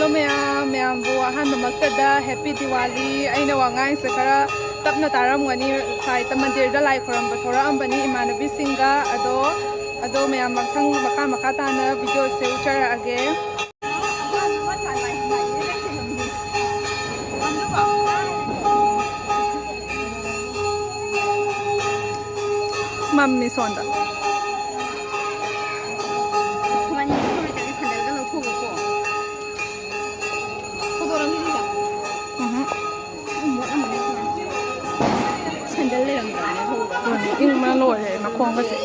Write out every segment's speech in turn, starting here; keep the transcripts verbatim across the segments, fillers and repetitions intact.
Hello ꯃꯌꯥꯝ, ꯃꯌꯥꯝꯕꯨ ꯑꯍꯥꯟꯕꯃꯛꯇꯗ Happy Diwali꯫ ꯑꯩꯅ ꯋꯥ ꯉꯥꯡꯉꯤꯁꯦ ꯈꯔ ꯇꯞꯅ ꯇꯥꯔꯝꯒꯅꯤ꯫ ꯁꯥꯏꯗ ꯃꯟꯗꯤꯔꯗ ꯂꯥꯏ ꯈꯣꯏꯔꯝꯕ ꯊꯣꯔꯛꯑꯝꯕꯅꯤ ꯏꯃꯥꯟꯅꯕꯤꯁꯤꯡꯒ꯫ ꯑꯗꯣ, ꯑꯗꯣ ꯃꯌꯥꯝ ꯃꯊꯪ ꯃꯈꯥ ꯃꯈꯥ ꯇꯥꯅ ꯚꯤꯗꯤꯑꯣꯁꯦ ꯎꯠꯆꯔꯛꯑꯒꯦ꯫ ꯃꯝꯃꯤ ꯁꯣꯝꯗ꯫ ꯃꯅꯤꯄꯨꯔ ꯁꯦꯟꯗꯜꯒ ꯂꯧꯊꯣꯛꯎꯀꯣ꯫ ꯐꯣꯇꯣ ꯅꯝꯃꯤꯁꯤꯗ꯫ ꯎꯝꯍꯨꯝ꯫ ꯁꯦꯟꯗꯜ ꯂꯩꯔꯝꯗ꯭ꯔꯕꯅꯦ ꯊꯣꯛꯎꯕ꯫ ꯑꯗꯨꯅꯦ, ꯏꯪꯕꯅ ꯂꯣꯏꯔꯦ ꯃꯈꯣꯡꯒꯁꯦ꯫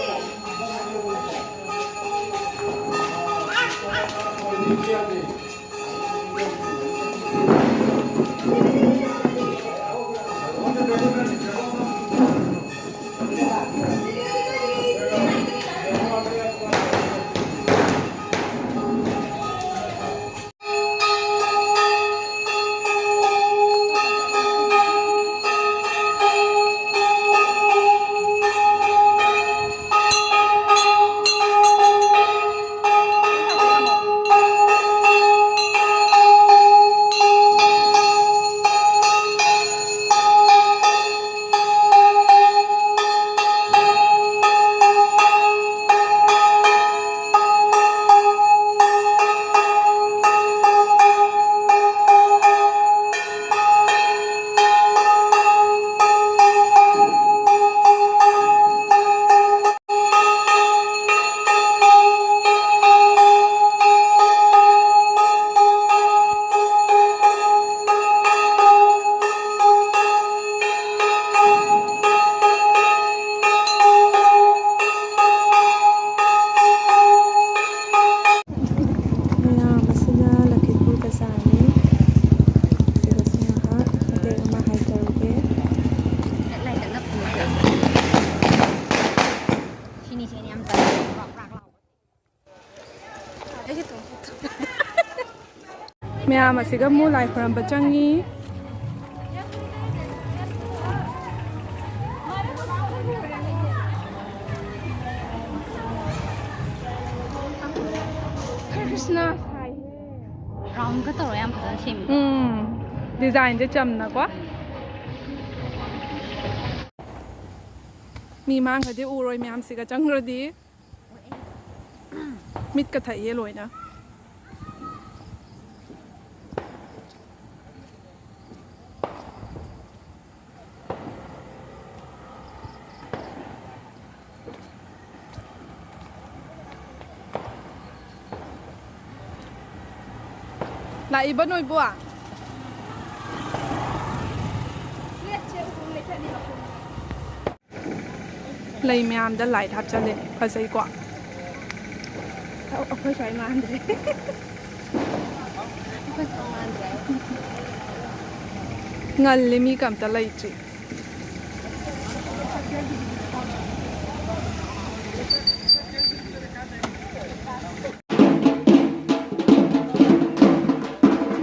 ꯃꯌꯥꯝ ꯑꯁꯤꯅ ꯂꯛꯈꯤꯄꯨꯔ ꯕꯖꯥꯔꯅꯤ꯫ ꯁꯤꯗꯁꯨ ꯉꯥꯏꯍꯥꯛ ꯃꯇꯦꯛ ꯑꯃ ꯍꯥꯏꯊꯔꯨꯒꯦ꯫ ꯁꯤꯅꯤ, ꯁꯤꯅꯤ ꯌꯥꯝ ꯇꯜꯂꯦ꯫ ꯃꯌꯥꯝ ꯑꯁꯤꯒ ꯑꯃꯨꯛ ꯂꯥꯏ ꯈꯣꯏꯔꯝꯕ ꯆꯪꯉꯤ꯫ ꯀ꯭ꯔꯤꯁꯅ ꯁꯥꯏꯍꯦ꯫ ꯔꯥꯎꯟꯒ ꯇꯧꯔ ꯌꯥꯝ ꯐꯖꯅ ꯁꯦꯝꯃꯤꯀꯣ꯫ ꯎꯝ, ꯗꯤꯖꯥꯏꯟꯁꯦ ꯆꯝꯅꯀꯣ꯫ ꯃꯤ ꯃꯥꯡꯈ꯭ꯔꯗꯤ ꯎꯔꯣꯏ, ꯃꯌꯥꯝꯁꯤꯒ ꯆꯪꯈ꯭ꯔꯗꯤ꯫ ꯃꯤꯠꯀ ꯊꯛꯑꯦ ꯂꯣꯏꯅ꯫ ꯂꯥꯛꯏꯕ ꯅꯣꯏꯕꯨ? ꯂꯩ ꯃꯌꯥꯝꯗ ꯂꯥꯏꯠ ꯍꯥꯞꯆꯜꯂꯦ꯫ ꯐꯖꯩꯀꯣ? ꯑꯩꯈꯣꯏ ꯁ꯭ꯋꯥꯏ ꯃꯥꯟꯗ꯭ꯔꯦ꯫ ꯑꯩꯈꯣꯏ ꯁ꯭ꯋꯥꯏ ꯃꯥꯟꯗ꯭ꯔꯦ꯫ ꯉꯜꯂꯤ, ꯃꯤ ꯀꯝꯇ ꯂꯩꯇ꯭ꯔꯤ꯫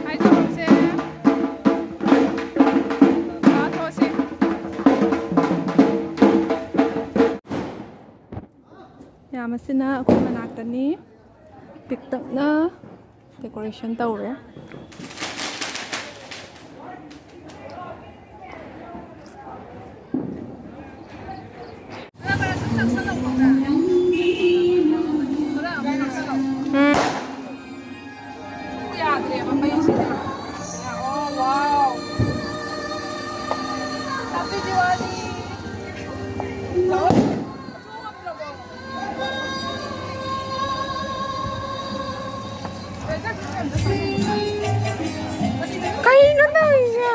ꯍꯥꯏꯗꯣꯔꯛꯁꯦ꯫ ꯂꯥꯊꯣꯛꯑꯁꯦ꯫ ꯃꯌꯥꯝ ꯑꯁꯤꯅ ꯑꯩꯈꯣꯏ ꯃꯅꯥꯛꯇꯅꯤ꯫ ꯄꯤꯛꯇꯛꯅ decoration ꯇꯧꯔꯦ꯫ ꯎꯝ꯫ ꯌꯥꯗ꯭ꯔꯦꯕ ꯃꯩꯁꯤꯅ꯫ ꯑꯣ, wow꯫ Happy Diwali꯫ ꯀꯩꯅꯣ ꯇꯧꯔꯤꯁꯦ?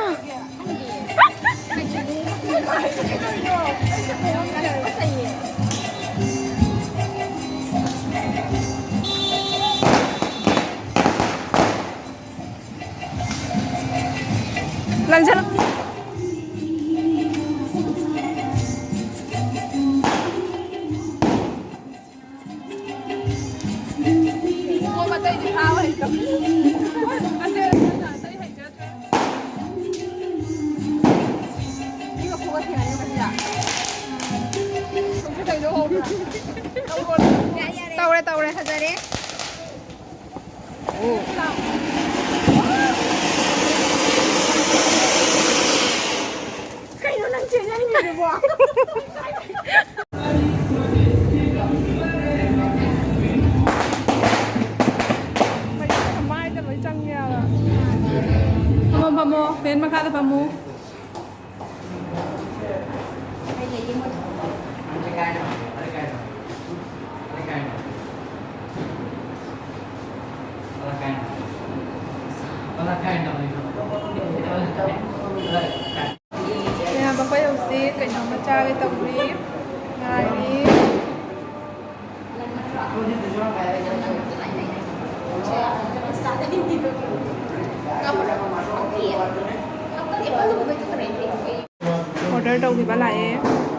ꯂꯪꯁꯤꯜꯂꯨ꯫ ꯄꯣꯠ ꯑꯇꯩꯗꯤ ꯐꯥꯕ ꯍꯩꯇꯕ꯫ ꯑꯁꯦ ꯑꯇꯩ ꯍꯩꯖꯗ꯭ꯔꯦ꯫ ꯃꯤꯒ ꯐꯨꯒꯠꯈꯤꯅꯤ ꯃꯁꯤꯗ꯫ ꯇꯧꯔꯦ, ꯇꯧꯔꯦ, ꯐꯖꯔꯦ꯫ ꯐꯝꯃꯣ, ꯐꯦꯟ ꯃꯈꯥꯗ ꯐꯝꯃꯨ꯫ ꯃꯌꯥꯝ, ꯑꯩꯈꯣꯏ ꯍꯧꯖꯤꯛ ꯀꯩꯅꯣꯝꯃ ꯆꯥꯒꯦ ꯇꯧꯔꯤ꯫ ꯉꯥꯏꯔꯤ꯫ ꯑꯣꯔꯗꯔ ꯇꯧꯈꯤꯕ ꯂꯥꯛꯑꯦ꯫